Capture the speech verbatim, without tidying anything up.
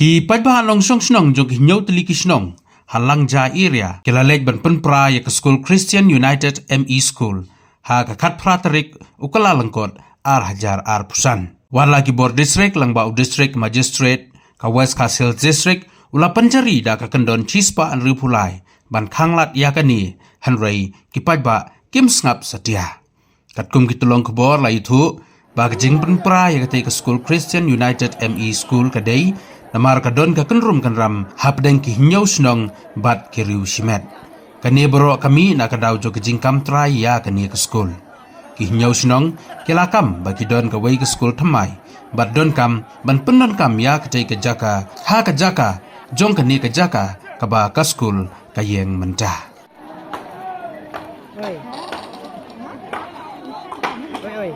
Ki paidbah nongshong shnong jong ki hynñiew tylli ki shnong ha Langja area ki la leit ban pynpra ïa ka skul Christian United M E School ha ka khatphra tarik u Kyllalyngkot ar hajar arphew san. Wat la ki bor district lyngba u District Magistrate ka West Khasi Hills District u la pynjari da ka kyndon shispah hynriewphew lai ban khanglad ïa kane, hynrei ki paidbah kim sngap satia. Katkum ki tyllong khubor la ïathuh ba ka jingpynpra ïa katei ka skul Christian United M E School ka dei namar ka don ka kynrum kynram hapdeng ki hynñiew shnong bad ki riew shimet. Kane baroh ka mih na ka daw jong ka jingkam trai ïa kane ka skul. Ki hynñiew shnong ki la kam ba ki don kawei ka skul thymmai bad donkam ban pyndonkam ïa katei ka jaka ha ka jaka jong kane ka jaka kaba ka skul ka ïeng mynta. Oi. Oi, oi.